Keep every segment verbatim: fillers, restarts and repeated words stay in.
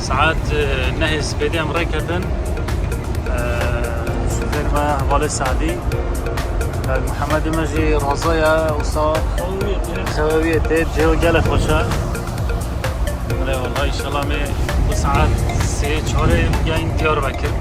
Saet, e, nehê spêdê em rêketin. E, şofêr me hevalê Sadî. E, Muhemmedê me jî raza ye, wisa xewe wî yê tê, cihê wî gelek xweş e. Belê wela, înşallah em ê bi saet sê çarê bigehîn Diyarbekir.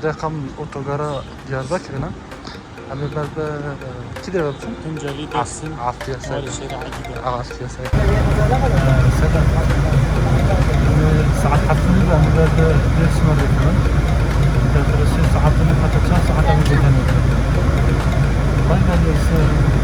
Rexam otogara Diyarbekir ne? Em ê ber bi, e, kî derve biçin? Tunceli, Dêrsim, Af-, Aftiya Ser. Warê Şêrê Egîdê. Aftiya Ser. E, Sedef. Em ê saet heftê de em ê ber bi Dêrsimê derkevin. Metrobusê saet neh heta çar saet em ê bêdene. Vay be Dêrsim.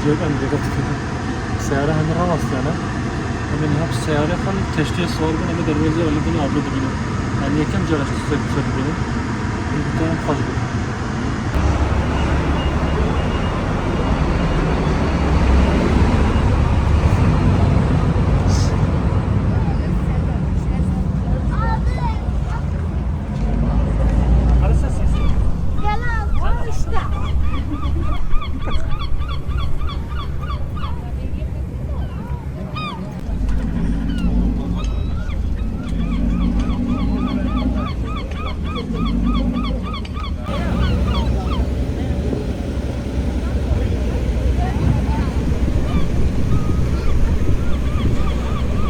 Em rêve dikevin. Seyare hemî rawestiyane. Em ê niha bi seyare xwe li keştiyê siwar bin, em ê derbazê Alîdinê ablê dibînin. Yani yekem cara ji ser ser dibînin. Em dikarin xweş bikin.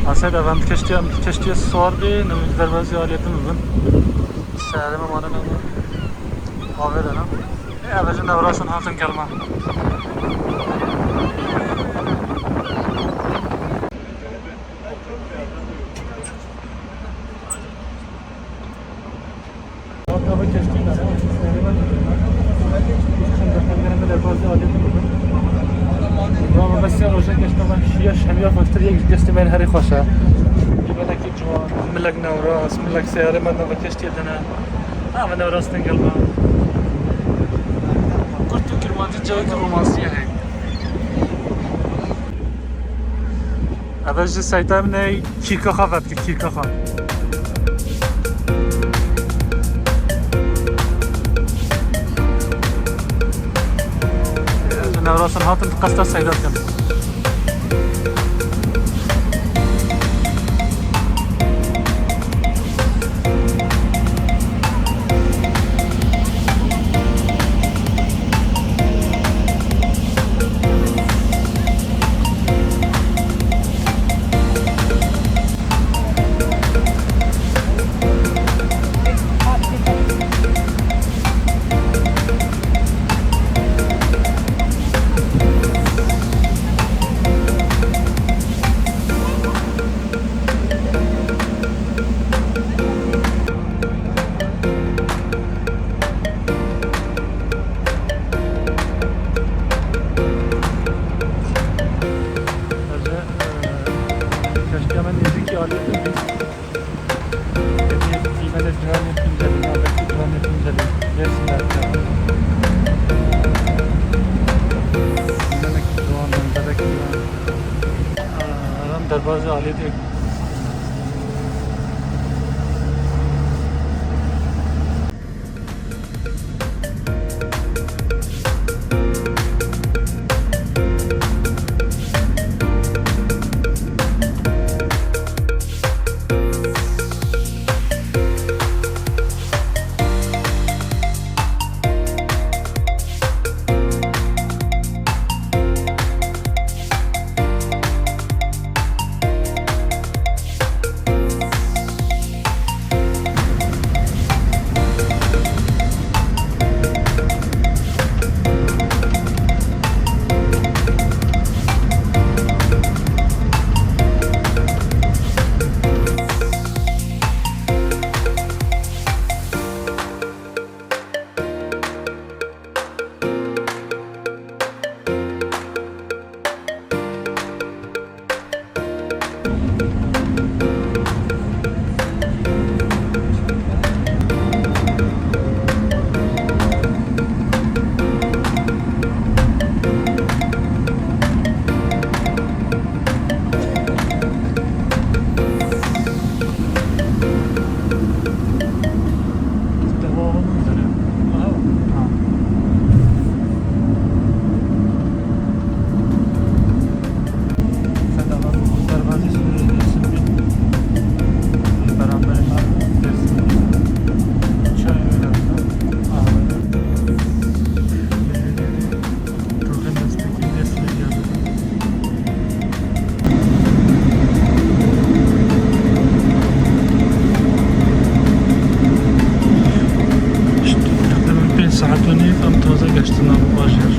Aslında em keştiye, em keştiye siwar bî, em derbazî Alîdinê bibin. Seyare me mane ne? Avê de ne? E, ev jî Newroz in hatin gelma. Baba, sê roja geşta me şiya şemiya xweştir yek ji destê me herî xweş e. Cîbanekî ciwan, milek Newroz, milek seyarê me nava keştiyê dine. Ama Newroz tengel me. Kurt û Kirmancî cewekî romansî heye. Eve ji seytayê min ê kîrka xwe vedike, kîrka xwe. Ji Newroz in hatin, qesta seyda dikin. Bence, e, keşke hemen nêzîkî alî. Yetî, yetî, me de ciwanê Tuncelî, navbekî ciwanê Tuncelî. Dêrsim derkeve. Demekî ciwan, demekî ciwan. Aa, em derbazê alî dê. Teqrîben pênc saet û nîv em taze geştine bajêr.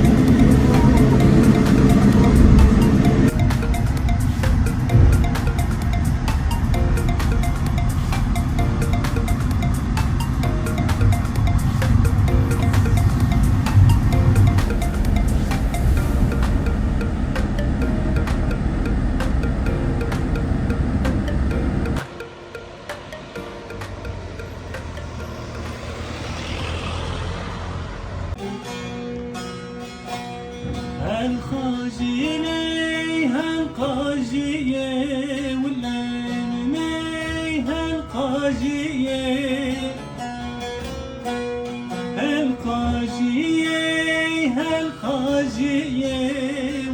Ey hel qajiyê, wile min ey hel qajiyê. Hel qajiyê, hel qajiyê,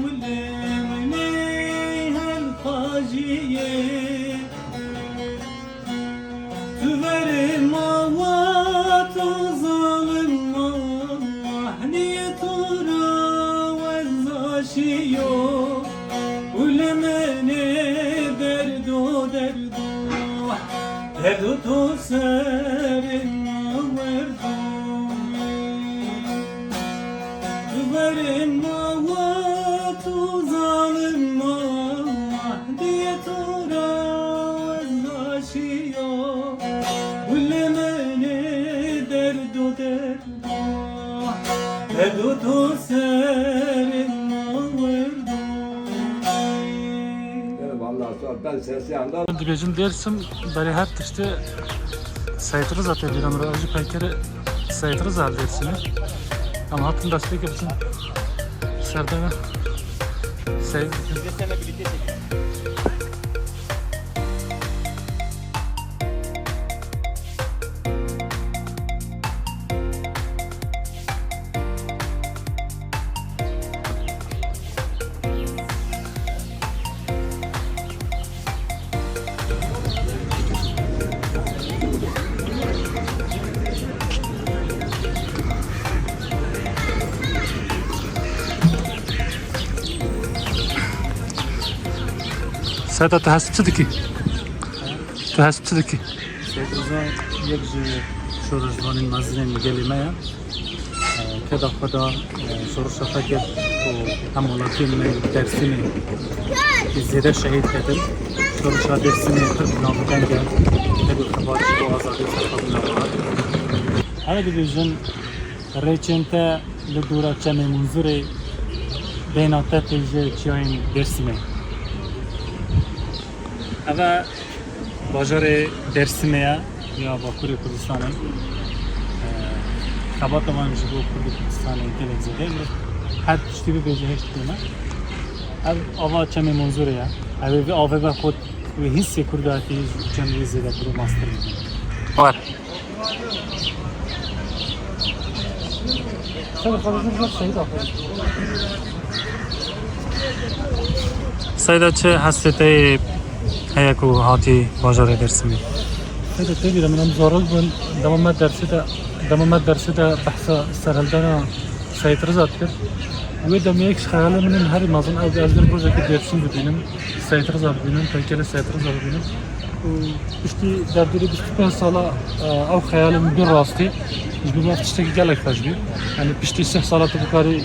wile min ey hel qajiyê. Tu verin mawa, tu zalim mawa, niye tu ra wez aşiyo. Ule mene derdo derdo, derdo tu serin ma werdo. Tu verin mawa, tu zalim mawa, diye tu ra wez aşiyo. Ule mene derdo derdo, derdo tu serin ma werdo. Eyvallah, sağ ol. Ben sesi anladım. Dibêjin Dêrsim berê her tiştê Seyîd Riza tê bîra min re. Ev jî peykerê Seyîd Riza li Dêrsimê. Em hatin destpêkê biçin serdema Seyîd bikin. Seda, tu hesp çi dikî? Tu hesp çi dikî? Seyîd Riza yek ji şoreşvanên mezin ên gelê me ye. Keda xwe da, e, şoreşa xwe kir û hem welatiyên me Dêrsimê zêde şehîd ketin. Şoreşa Dêrsimê pir bi navûdeng e. Tevî xebat ji bo azadî û serxwebûna welat. Em ê dibêjin, rêçên te li dora Çemê Munzurê bêhna te tê ji çiyayên Dêrsimê. Ev e bajarê Dêrsimê ye, ya Bakurê Kurdistanê. Ee, xebata wan ji bo Kurdê Kurdistanê gelek zêde ye. Her tiştî bibêje hêj dike me. Ev ava Çemê Munzurê ye. Ew ê vê avê ve xwe, wê hîsê Kurdatî ji cem wê zêde bi rû mastir bibin. War. Seyda, çi hestê te heye ku hatî bajarê Dêrsimê? Seyda, tê bîra min, em zarok bûn, dema me dersê de, dema me dersê de behsa serhildana Seyîd Riza dikir. Wê demê yek ji xeyalên min ên herî mezin ew, ez dê rojekê Dêrsim bibînim, Seyîd Riza bibînim, peykerê Seyîd Riza bibînim. Û piştî derdorê bîst û pênc sala, e, ew xeyalê min bû rastî. Ji bo min ev tiştekî gelek xweş bû. Yanî piştî sih sala tu bikarî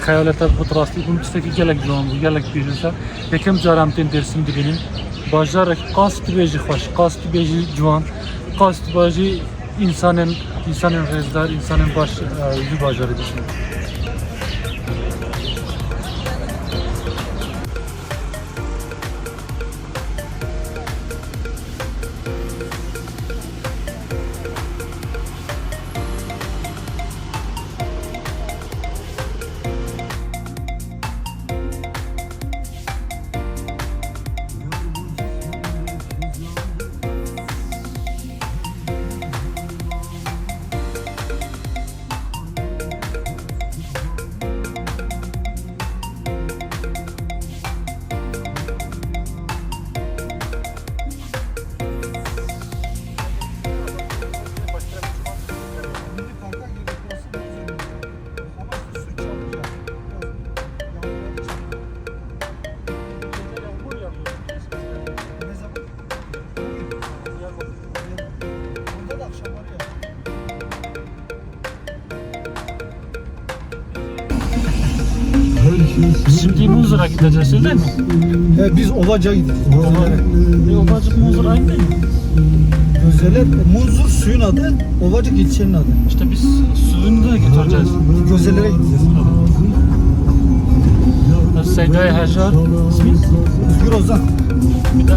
xeyalê te bixwit rastî, bû min tiştekî gelek ciwan bû, gelek pîroz e. Yekem cara em tên Dêrsim dibînin. Bajarek qas dibêjî xweş, qas dibêjî ciwan, qas dibêjî însanên, însanên rêzdar, însanên baş, e, vî bajarê dîtin. Şimdi Munzur'a gideceğiz, öyle mi? He, biz Ovacık'a gideceğiz. Ovacık. E, Ovacık Munzur aynı değil mi? Gözeler, Munzur suyun adı, Ovacık ilçenin adı. İşte biz suyunu da götüreceğiz. Gözelere gideceğiz. Seyda'yı Hajar, ismi? Özgür Ozan. Bir de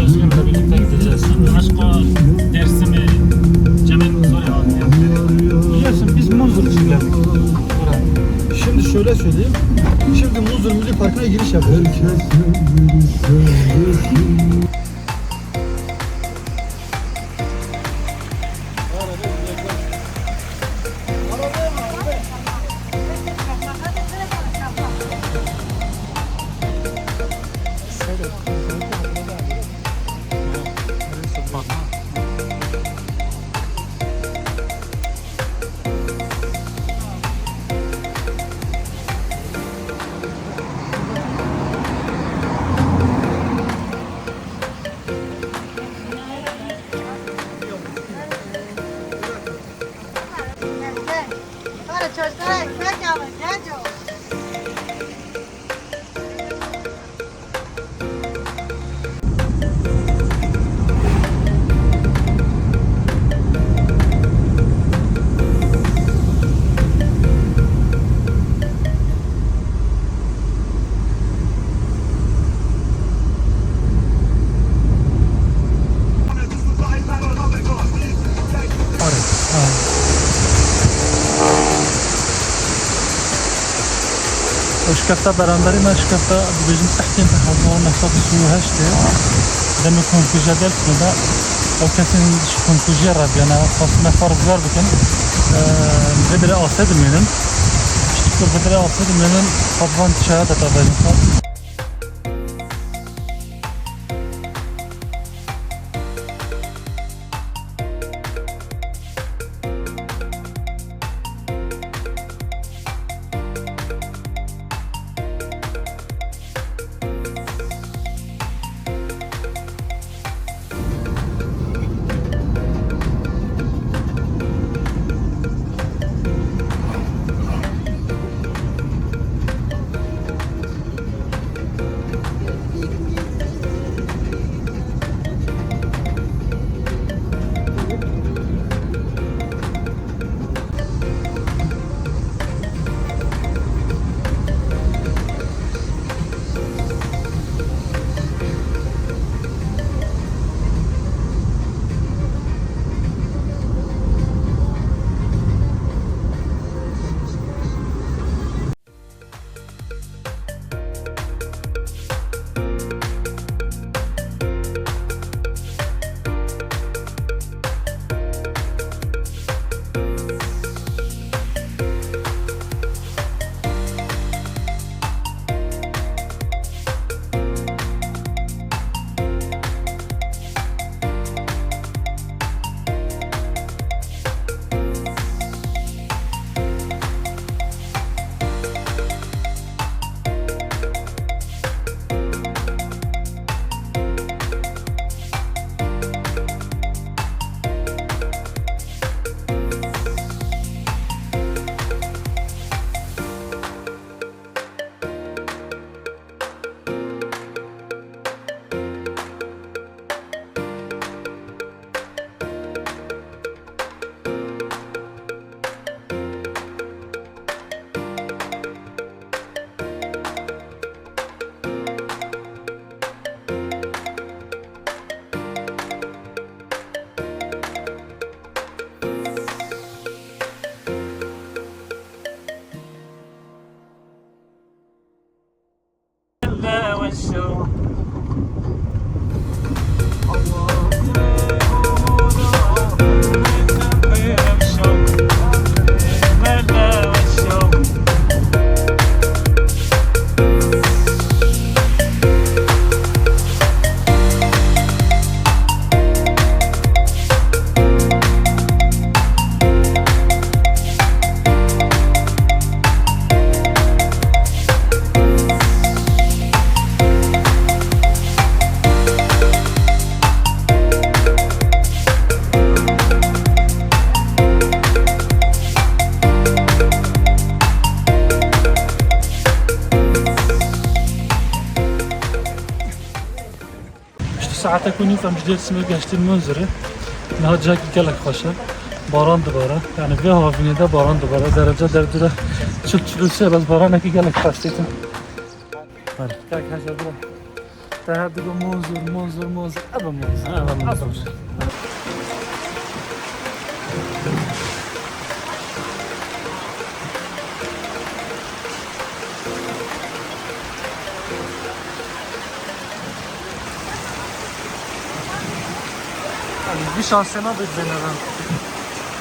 Özgür'le birlikte gideceğiz. Şimdi aşk o Dersim'i, Cemal Munzur ya. Biliyorsun biz Munzur için geldik. Buraya. Şimdi Şöyle söyleyeyim. Şimdi Munzur Milli Parkı'na giriş yapıyoruz. Ew şikefta beramberî me, şikefta dibêjin tehtên hezar neh sed û sî û heşt e. Demê komkujiya Dêrsimê de ew kesên ji komkujiya re biyane, xwestine xwe rizgar bikin. Eee, vê derê asê dimênin. Piştî ku vê derê asê dimênin, xwe bi van çaya de davêjin xwe. Piştî saetek û nîv em ji Dêrsimê gehiştin Munzurê. Niha cihekî gelek xweş e. Baran dibare. Yani vê havînê de baran dibare. Derece derdora çil çil û sê, bes baranekî gelek xweş têtin. Belê. Tek heja bira. Te her digo Munzur, Munzur, Munzur. Ebe Munzur. Ha, ebe Munzur. Ebe Munzur. Vî şansê me bê dibêne bin.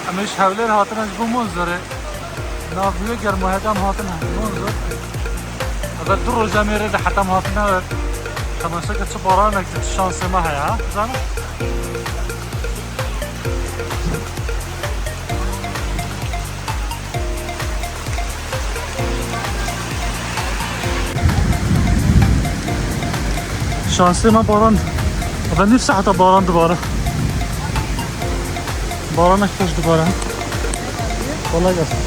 Em ê ji Hewlêr hatine ji bo Munzurê. Nav wê germohedê em hatine Munzur. Ev du roj em ê rê de heta em hatine ev. Temaşe ke çi baranek, çi şansê me heye, ha? Zanî? Şansê me baran. Ev nîv saeta baran dibare. Baranek xweş dibare. Kolay gelsin.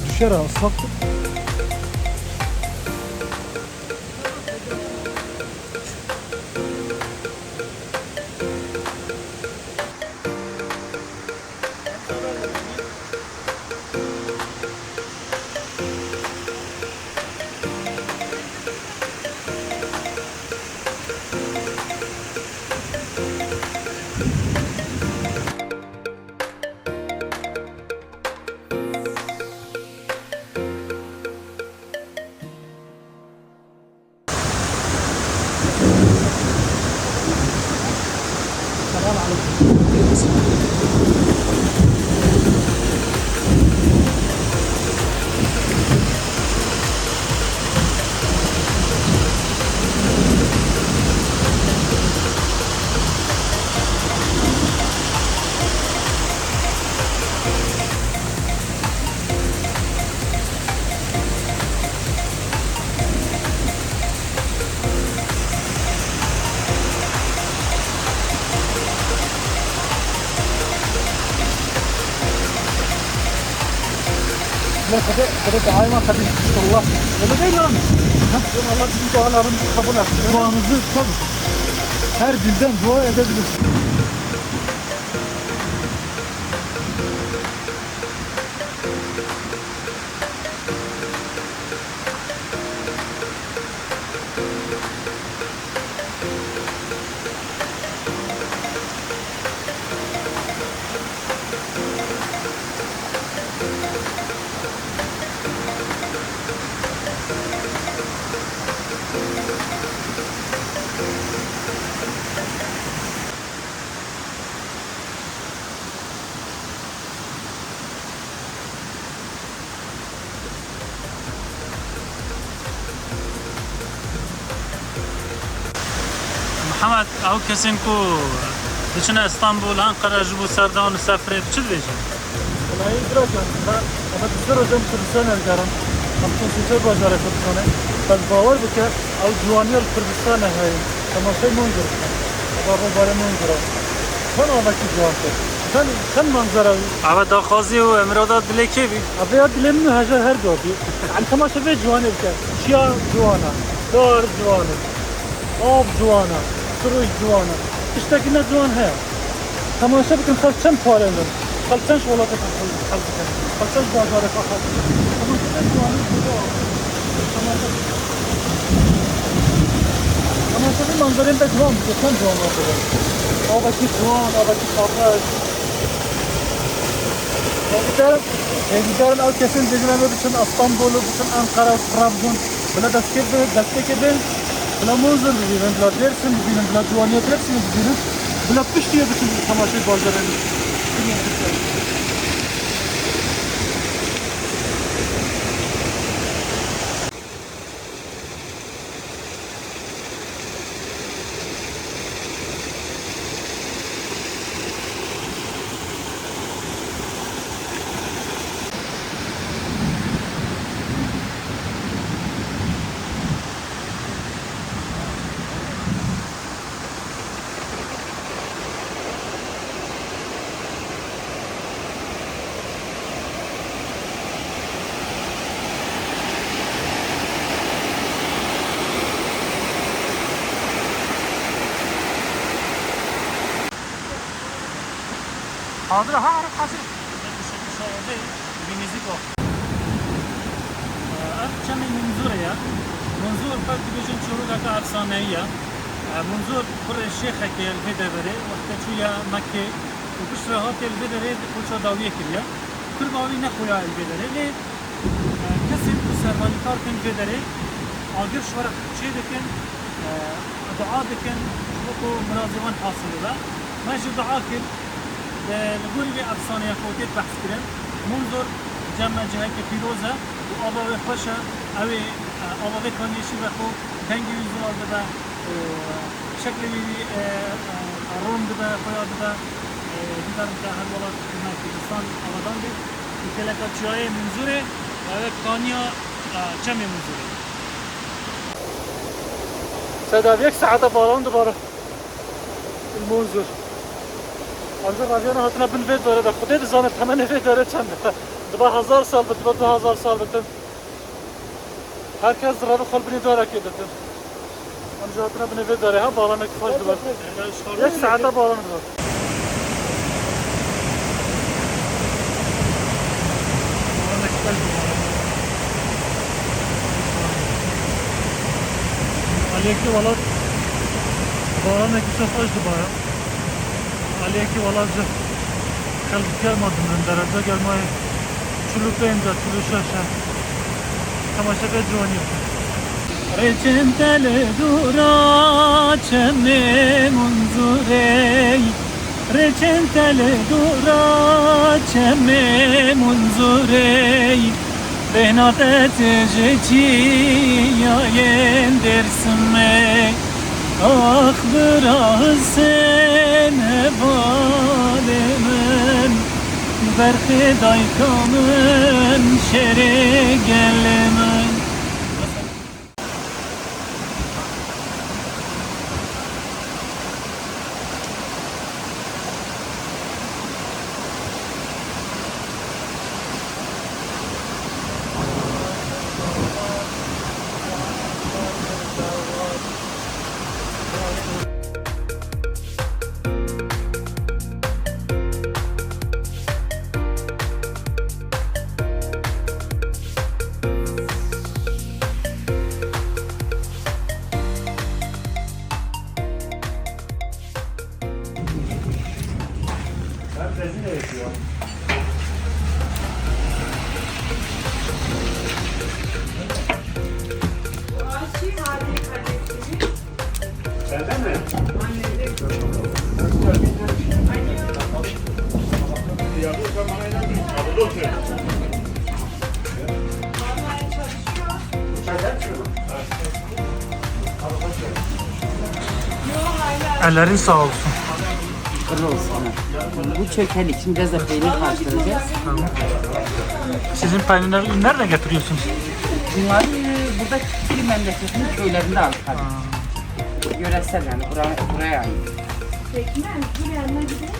Düşer ha, ıslaktır. La Xwedê, Xwedê duayê me qebîl kir. Allah. Öyle değil mi abi? Ha? Allah bizim dualarımızı kabul etsin. Duamızı kabul. Her dilden dua edebiliriz. Mihemed, ew kesên ku diçine Stenbol, Enqere ji bo serdan û sefrê, tu çi dibêjî? Welayi biracan, me, me du sê rojan Kurdistan ergerin. Em çûn sê çar bajarê Kurdistanê. Bes bawer bike, ew ciwaniya li Kurdistanê heye. Temaşey Munzur bikin. Eva rûbarê Munzur e. Çend avekî ciwan tê. Çend, çend manzara. Ava daxwazî û mirada dilê kê bî? Ava ya dilê min û heja her du bî. Yanî temaşe vê ciwanê bike. Çiya ciwan e. Dar ciwan e. Av ciwan e. Sirûş ciwan e. Tiştekî ne ciwan heye. Temaşe bikin, xelk çend parêz in. Xelk çend ji welatekê xelk, xelk dikin. Xelk çend ji bajarê xwe xelk dikin. Temaşe bikin, ciwanî bi bo. Temaşe bikin. Temaşe bikin, manzarên de ciwan bike, çend ciwan bike. Avekî ciwan, avekî xweş. Hêvîdar, hêvîdar in ew kesên dibêjin em ê biçin Estanbol û biçin Enqere û Trabzon. Bila destpêkê bê, destpêkê bê, bila Munzur bibînin, bila Dêrsim bibînin, bila ciwaniya Dêrsimê bibînin, bila piştî yê biçin temaşey bajarên dinya bikin. Hazır ha, hazır. Ev çemê Munzurê ye. Munzur, xelk dibêjin çîrokeke efsaneyî ye. Munzur kurê şêxekê ye li vê deverê, wextê çûye Mekkê û piştre hatiye li vê derê qoça dawiyê kiriye. Kurba wî nexuya li vê derê, lê, e, Malîkar tên vê derê, agir ji we re çê dikin, e, dua dikin, ji bo ku mirazê wan hasil bibe. Me jî dua kir, e, li gorî vê efsaneya ku tê behs kirin, Munzur cem me ciheke pîroz e û ava wê xweş e. Ew ê, e, ava vê kaniyê şî vexwe, dengê wî zor dibe û şeklê wî, e, e, ron dibe, xuya dibe. E, hîvîdarim ke her welat me Kurdistan abadan bê. Û kêleka çiyayê Munzurê, ew ê kaniya, e, çemê Munzurê. Seda, yek saete baran dibare. Munzur. Em jî reviyane hatine bin vê dare de. Xwedê dizane temenê vê dare çend e. Dibe hezar sal be, dibe du hezar sal be. Her kes direve xwe li binê darekê didin. Em jî hatine binê vê derê, ha, baranekî xweş dibe. Yek saete baran dibe. Baranekî xweş dibe. Aliyekî welat baranekî çi xweş dibe ya. Aliyekî welat ji xelk germa dimirin, derece germayê çil û pênc e, çil û şeş e. Temaşeke ciwanî ye. Rêçên te li dora çemê Munzurê, rêçên te li dora çemê Munzurê, bêhna te tê ji çiyayên Dêrsimê. Ax bira Hisên hevalê min, berxê dayka min, şêrê gelê min. Bende mi? Yazıyorsan bana inanmıyorum. Kapıda oturuyorum. Ellerin sağ olsun. Kırıl olsun. Bu çökelek. Şimdi biraz da peynir karıştıracağız. Tamam. Sizin peynirleri nereden getiriyorsunuz? Bunları burada Çiftçili memleketinin köylerinde aldık tabii. Ha. Yöresel yani, bura-, buraya ait. Pekmez, bu yanına gidelim.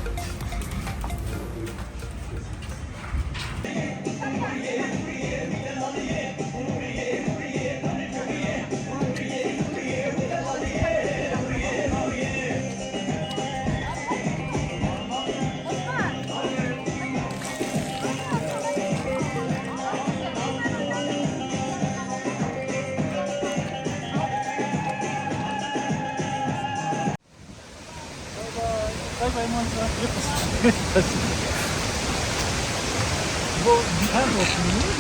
Bay bay, manzara. Bu her olsun.